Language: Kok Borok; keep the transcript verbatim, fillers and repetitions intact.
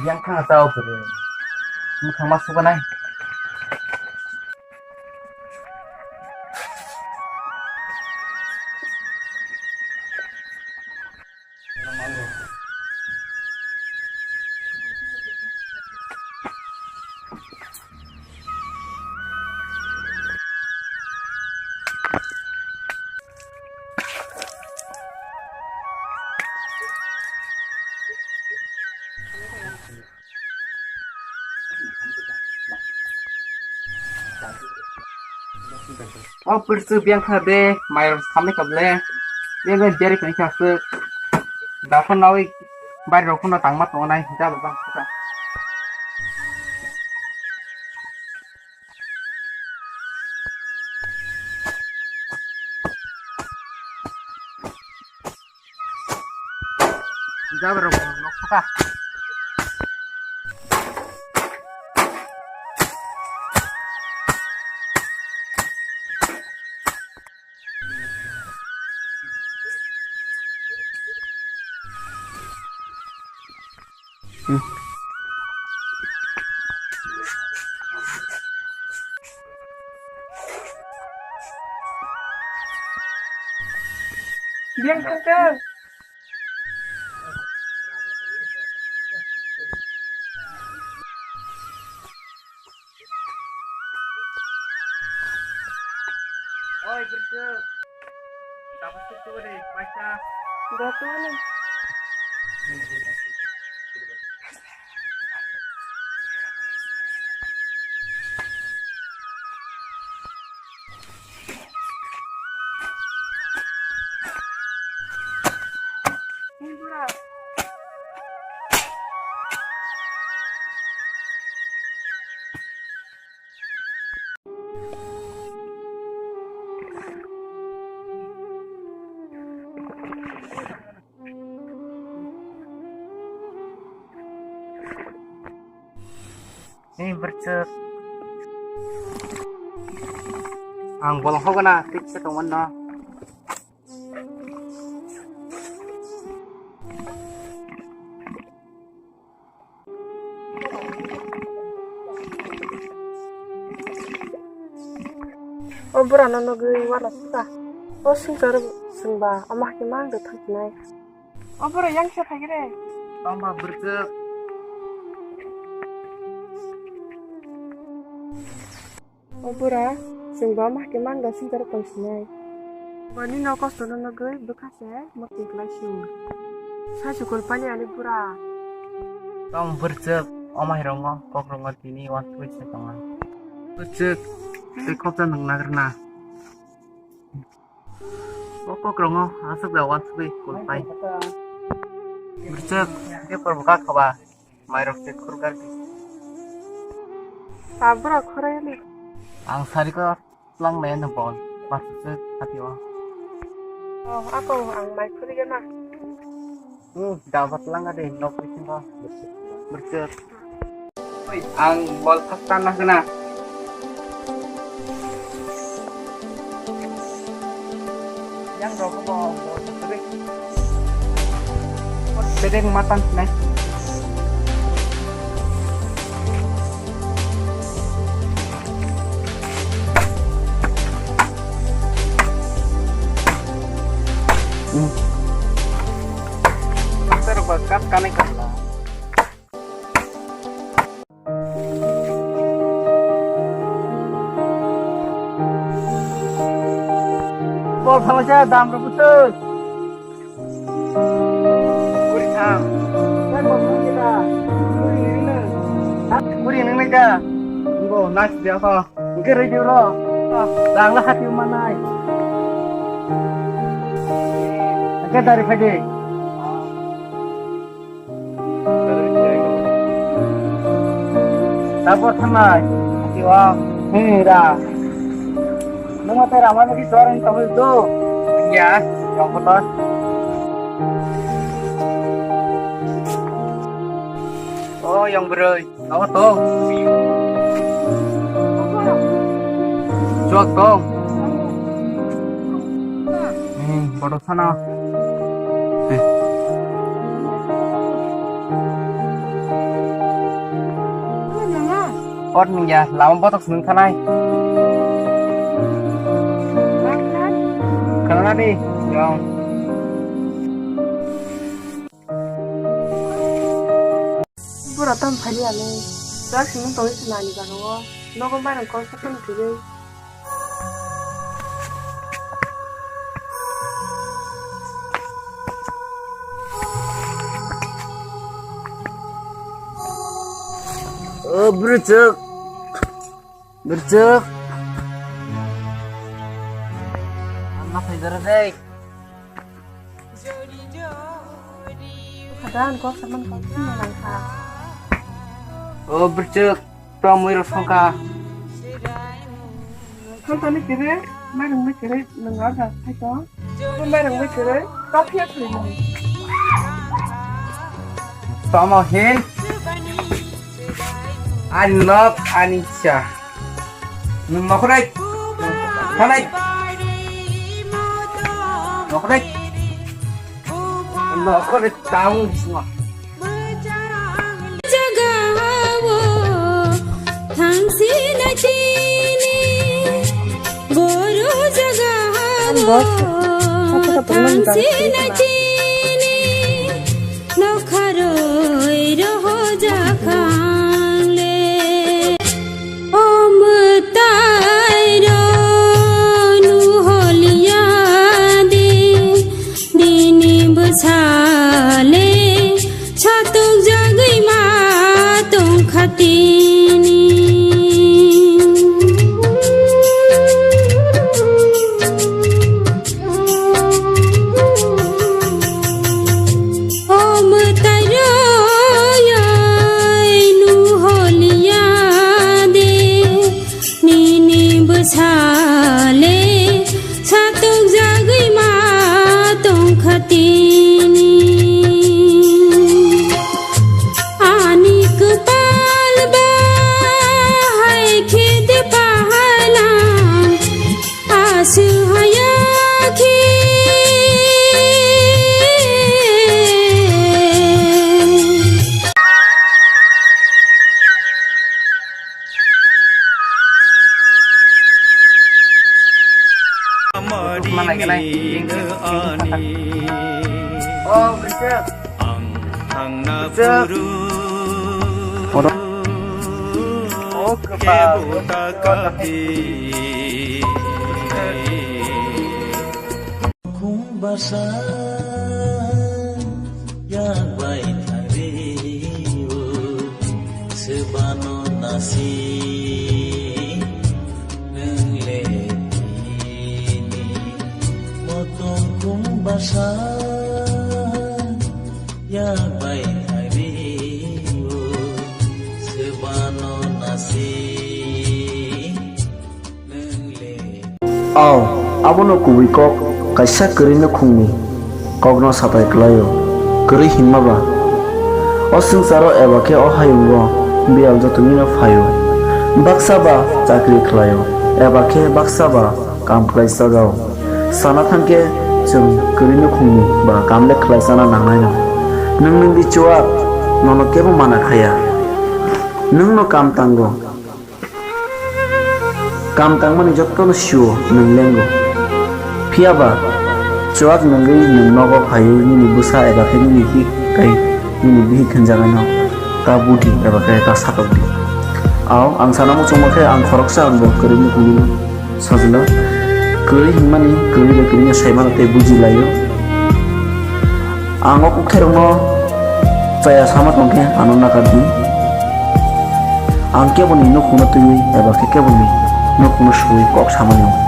Yang kha ta o pere. Mukha ma suka nai. O pursu biang kha de, mairok samni kable. Biang biang jeri kani kha se. Dakon nawi bai rok no tangma tongo nai, jabra bang kha. Jabra rok nok kha. Biang thangkhe. Oi, berke. Dapat tu ni, paisa. Betul ni. Ni bercek. Ang bolong hogana, tik se tongmano. O bwrano nugwi uanasukha. O swngcharo chwngba omo hai khe mang de thangsinai. O bwrwi yang se phai khe re. Tongma bwrwk. O bura, chwng bo ma khe mang da sing jar tong sinai. Boni no kosto no nugwi bwkha se mwkhang kwlai si. Sa sukul pani ani bura. Tong bwrchwk, o mai rongo, kok rongo tini uansugwi se tongo. Bwrchwk, tei khopsa nwng nagrwna. O kok rongo, aswk da uansugwi kulpai. Bwrchwk, tei porbo kha khaba. Mairok se khurgar di. Tabura khurayani. Ang sariko tlang nai no bol. Masuk se hati o. Oh, ako ang mai khurigana. Hmm, dapat lang ade nok bisingo. Bercet. Oi, ang bol khastan na kena. Yang rok bo bo suri. Bedeng matan nai. Hmm. Master ba kat kanai kala. Bol thangsa dam rok bwswk. Kuri thang. Kuri nang nai da. Bo nice dia kho. Hwnkhe rw di oro. Rang la hati manai. Hwnkhe dari phai di. Tabok thanai. Hati o. He ra. Nung ate rama ni sor ni tongwi do. Ya, yang kotor. Oh, yang berai. Kawa tong. Dok dok. Hmm, bodo sana. Ot nungya, lama botok nung thanai. Khana di, yong. Bura tam phali ani. Dak sini tongwi sinani bago. Nogo marang kol sakang kiri. O bwrwchwk, bwrwchwk. Anna phaidara dei. Hadan kok saman kok sini langkha. O bwrwchwk, tong mui rok songkha. Songkha ni kiri, mairung ni kiri, nung arda thaito. Mairung ni kiri, kok ya kiri. Tamo hin. Ani nok, ani cha. Nwng nokhornai. Thanai. Nokhornai. Nokhornai tang sma. Jagao thangsi na chini. Boru jagao thangsi na chini. Nokharoi roho jakhangle. O mwtai ro nuholiya de, dini bwsale satuk jagwi ma tongkha tini. O mwtai royoi nuholiya de, nini bwsale satuk jagwi ma tongkha tini. Ani kwpal ba hai khe de pahala. Asu hayakhe. Mana gana? Oh, bisa. Ang thangna phuru. Oro. Oh, kebota kapi. Khum basa yak bai thari o sebano nasi. Nwng le tini motom khum basa ya bai thari o sebano nasi nwng le. Aw, abono kubui kok kaisa kwrwi nukhungni. Kokno sapai kwlaio, kwrwi hinma ba. O swngcharo eba khe o hayungo biyal jotono phaio. Baksa ba chakri khlaio, eba khe baksa ba kam khlai chagao. Sana thangkhe chwng kwrwi nukhungni ba kam le khlai chana nangnaino. Nwng nwngdi chuwak, nono kebo mana khaya. Nwngno kam tango. Kam tangmani jotono sio nwng lengo. Phiya ba chuwak nwngwi nwng nogo phaiwi nini bwsa eba khe nini bihik kai nini bihik hwnjagwino ta budi eba khe ta satokdi. Aw, ang sana muchungma khe ang khoroksa ang bo kwrwi nukhungni sajla. Kwrwi hinmani kwrwi bai kwrwino saimano tei bujilaio. Ang o kukthai rokno chaya sama tongkhe ano nakardi. Ang keboni nukhungno twiwi eba khe keboni nukhungno suwi kok samani wng